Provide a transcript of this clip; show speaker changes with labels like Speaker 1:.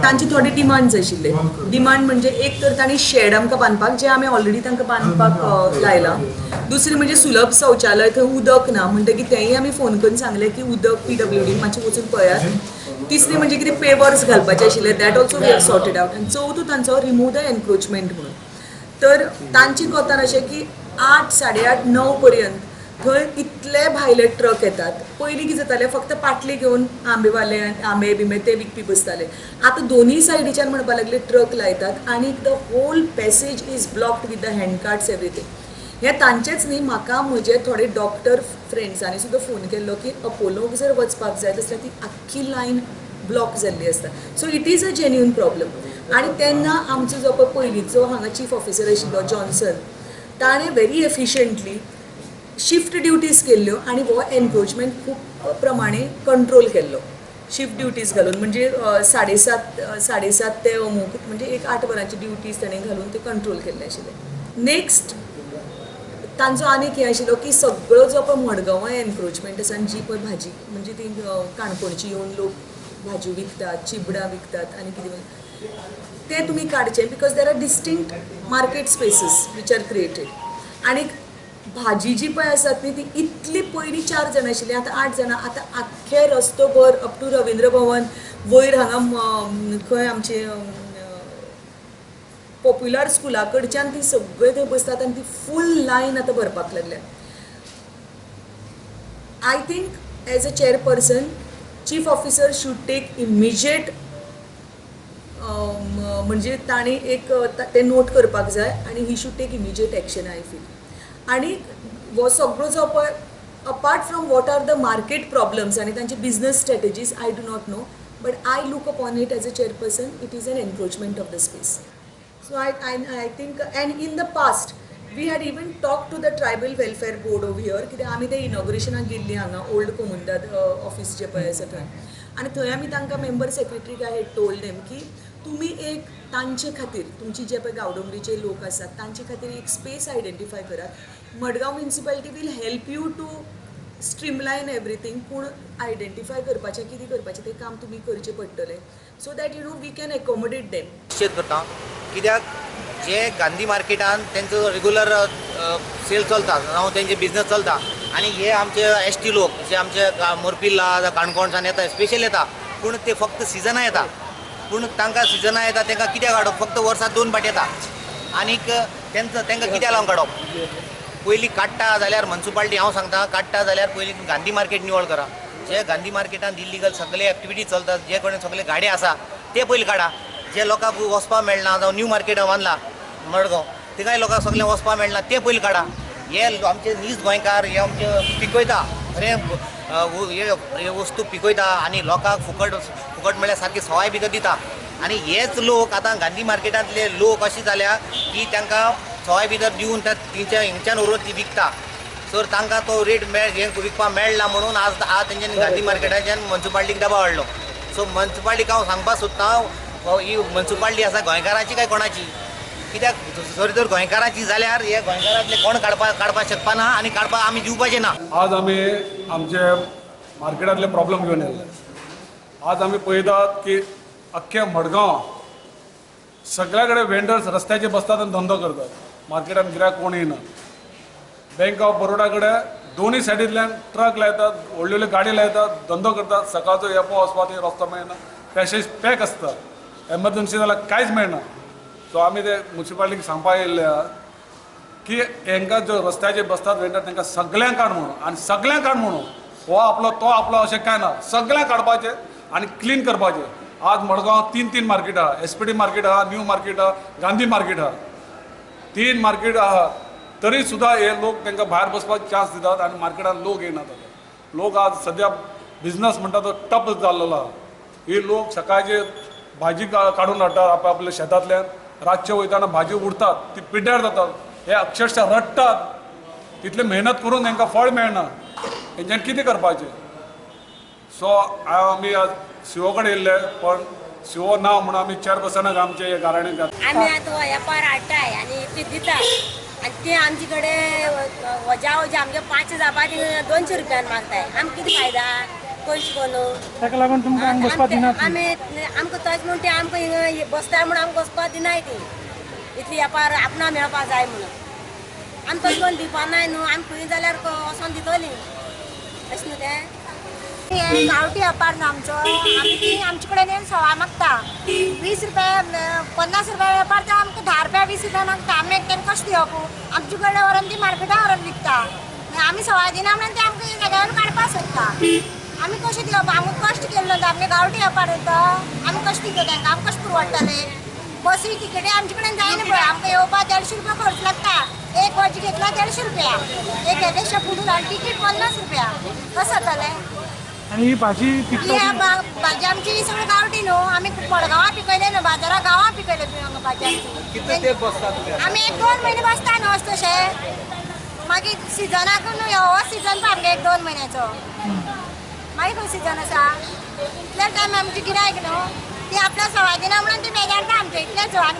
Speaker 1: तांचे थोडे डिमांड्स आशिल्ले. डिमांड म्हणजे एक तर तांणी शेड आमकां बांदपाक, जे आमी ऑलरेडी तांकां बांदपाक लायलां. दुसरें म्हणजे सुलभ शौचालय, थंय उदक ना म्हणटकीर तेंय आमी फोन करून सांगलें की उदक पीडब्ल्यूडीन मातशें वचून पळयात. तिसरें म्हणजे कितें पेवर्स घालपाचे आशिल्ले, that also we have sorted out. आनी चवथो तांचो रिमूव the encroachment म्हणून. तर तांची कोतान अशें की 8, 8:30, 9 पर्यंत थंय इतले भायले ट्रक येतात. पयलीं कितें जातालें, फक्त पाटली घेवन आंबेवाले आंबे बिंबे ते विकपी बसताले. आतां दोनूय सायडीच्यान म्हणपाक लागले ट्रक लायतात आनी the whole passage is blocked with the hand carts, everything. हें तांचेच न्ही, म्हाका म्हजे थोडे डॉक्टर फ्रेंड्सांनी सुद्दां फोन केल्लो की अपोलोक जर वचपाक जाय जाल्यार ती आख्खी लायन ब्लॉक जाल्ली आसता. So it is a genuine problem. आनी तेन्ना आमचो जो पळय पयलींचो हांगा चीफ ऑफिसर आशिल्लो जॉन्सन, ताणें व्हेरी एफिशियंटली शिफ्ट ड्युटीज केल्ल्यो आनी हो एनक्रोचमेंट खूब प्रमाणे कंट्रोल केल्लो शिफ्ट ड्युटीज घालून. म्हणजे 7:30, 7:30 ते अमूक, म्हणजे एक 8 वरांची ड्युटीज ताणें घालून ते कंट्रोल केल्ले आशिल्ले. नेक्स्ट तांचो आनीक हें आशिल्लो की सगळो जो पळय मडगांवां एनक्रोचमेंट आसा आनी जी पळय भाजी, म्हणजे ती काणकोणची येवन लोक भाजी विकतात, चिबडां विकतात आनी कितें तें तुमी काडचें, because there are distinct market spaces which are created. आनी भाजी जी पळय आसात न्ही, ती इतली पयलीं 4 जाणां आशिल्लीं, आतां 8 जाणां. आतां आख्खे रस्तो भर अप टू रविंद्र भवन वयर हांगा खंय आमचे पॉप्युलर स्कुला कडच्यान ती सगळे थंय बसतात आनी ती फूल लायन आतां भरपाक लागल्या. I think as a chairperson, chief officer should take immediate, म्हणजे ताणें एक तें नोट करपाक जाय आनी he should take immediate action, I feel. आनी हो सगळो जो पळय, apart from what are the market problems आनी तांचे business strategies, I do not know, but I look upon it as a chairperson, it is an encroachment of the space. So I think, and in the past we had even talk to the Tribal Welfare Board over here. कित्याक आमी ते इनॉग्रेशनाक गेल्ली हांगा old कोमुंदाद office जे पळय आसा थंय, आनी थंय आमी तांकां member सेक्रेटरीक I had told them की तुमी एक तांचे खातीर, तुमची जे पळय गांवडोंगरीचे लोक आसात तांचे खातीर एक स्पेस आयडेंटिफाय करात. Madgaon Municipality will help you to streamline everything, पूण आयडेंटिफाय करपाचें, कितें करपाचें तें काम तुमी करचें पडटलें, so that we can accommodate them.
Speaker 2: निशेध करता, कित्याक जे गांधी मार्केटान तेंचो रेगुलर सेल चलता जावं तेंचे बिजनस चलता आनी हे आमचे एसटी लोक जे आमचे मोरपिल्ला जावं काणकोणच्यान येता, स्पेशल येता, पूण ते फक्त सिजना येता. पूण तांकां सिजना येता, तांकां कित्याक काडप? फक्त वर्साक 2 फावट येता आनीक तेंचो तांकां कित्याक लागून काडप? पयलीं काडटा जाल्यार म्युनिसिपालिटी, हांव सांगता, काडटा जाल्यार पयलीं गांधी मार्केट निवळ करा. जे गांधी मार्केटान इल्लिगल सगळे एक्टिविटी चलतात, जे कडेन सगळे गाडी आसा ते पयलीं काडा. जे लोकांक वचपाक मेळना, जावं न्यू मार्केट बांदला मडगांव, थिंगाय लोकांक सगळें वचपाक मेळना, ते पयलीं काडा. हे आमचे नीज गोंयकार हे आमचे पिकयता, खरें हे वस्तू पिकयता आनी लोकांक फुकट फुकट म्हळ्यार सारकी सवाय भितर दिता. आनी हेच लोक आतां गांधी मार्केटांतले लोक अशें जाल्या की तांकां सवाय भितर दिवन त्या तेंच्या हिंगच्यान व्हरून ती विकता. सर तांकां तो रेट मेळ हें विकपाक मेळना म्हणून आज आज तेंच्यांनी गांधी मार्केटाच्यान म्युनिसिपालिटीक दबाव हाडलो. सो म्युनिसिपालिटीक हांव सांगपाक सोदता, ही म्युनिसिपालिटी आसा गोंयकारांची काय कोणाची? कित्याक जर जर गोंयकारांची जाल्यार हे गोंयकारांतले कोण काडपाक काडपाक शकपा ना आनी काडपाक आमी दिवपाचे ना.
Speaker 3: आज आमी आमचे मार्केटांतले प्रॉब्लम घेवन येयल्ले. आज आमी पळयतात की अख्खे मडगांव सगळ्या कडेन वेंडर्स रस्त्याचेर बसतात आनी धंदो करतात. मार्केटान गिरायक कोण येयना. बँक ऑफ बरोडा कडेन दोनूय सायडींतल्यान ट्रक लायतात, व्हडल्यो व्हडल्यो गाडी लायतात, धंदो करतात. सकाळचो येवपा वचपा थंय रस्तो मेळना, पॅसेज पॅक आसता. एमर्जन्सी जाल्यार कांयच मेळना. सो आमी ते म्युनिसिपालिटीक सांगपाक येयल्ले आहा की हांकां जो रस्त्याचेर बसतात वेंडर, तांकां सगळ्यांक काड म्हणून आनी सगळ्यांक काड म्हणून, हो आपलो तो आपलो अशें कांय ना, सगळ्यांक काडपाचें आनी क्लीन करपाचें. आज मडगांव तीन तीन मार्केट आहा. एसपीटी मार्केट आहा, न्यू मार्केट आहा, गांधी मार्केट आहा. तीन मार्केट आहा तरी सुद्दां हे लोक तांकां भायर बसपाक चान्स दितात आनी मार्केटान लोक येयनात. आतां लोक आज सद्या बिजनस म्हणटा तो टप जाल्लो आहा. हे लोक सकाळचे भाजी काडून हाडटात आप आपल्या शेतांतल्यान, रातचे वयताना भाजी उरतात, ती पिड्ड्यार जातात. हे अक्षरशः रडटात. तितले मेहनत करून तांकां फळ मेळना. तेंच्यान कितें करपाचें? सो आमी आज सीओ कडेन येयल्ले, पण सीओ ना म्हणून आमी चेअरपर्सनाक आमचे गाराणें घातलें.
Speaker 4: आमी आतां वेपार हाडटाय आनी ते दिता आनी ते आमचे कडेन वजा वजा आमगे 5 जावपा 200 रुपयान मागताय. आमकां कितें फायदा? कशी करून
Speaker 5: ताका लागून तुमकां हांगा बसपाक दिनात ती.
Speaker 4: आमी आमकां तशें म्हूण ते आमकां हिंगा बसता म्हूण आमकां बसपाक दिनाय ती. इतली वेपार आपणा मेळपा जाय म्हणून आमी तशें करून दिवपा नाय न्हू. आमी खंय जाल्यार वचोन दितली अशें न्हू तें.
Speaker 6: हे गांवठी व्यापार न्हू आमचो. आमी ती आमचे कडेन येवन सवा मागता 20 रुपया 50 रुपया व्यापार तो आमकां 10 रुपया 20 रुपया मागता. आमी एकट्यान कशें दिवप? आमचे कडेन व्हरोन ती मार्केटान व्हरोन विकता. आमी सवा दिना म्हणून ते आमकां जाग्यार काडपाक सोदता. आमी कशें दिवप? आमकां कश्ट केल्लो न्हू, आमगे गांवठी व्यापार तो आमी कशें दिता तांकां? आमकां कशें पुरवडटलें? बसी तिकेटी आमचे कडेन जायना पळय. आमकां येवपाक 150 रुपया खर्च लागता. एक वजी घेतला 150 रुपया, एक येदेशा फुडून आनी तिकीट 50 रुपया. कसं जातलें?
Speaker 5: आनी ही भाजी
Speaker 6: ही
Speaker 5: पिकता
Speaker 6: भाजी आमची सगळी गांवठी न्हू. आमी मडगांवां पिकयले न्हू, बाजारां गांवां पिकयले भाजी आमची. आमी 1-2 म्हयने बसता न्हू अशें तशें. मागीर सिजनाक न्हू हो सिजन पळय आमगे 1-2 म्हयन्याचो. मागीर खंय सिजन आसा इतले टायम आमची गिरायक न्हू ती आपल्या सवा दिना म्हणून ती बेजारता आमचे इतलेच. आनी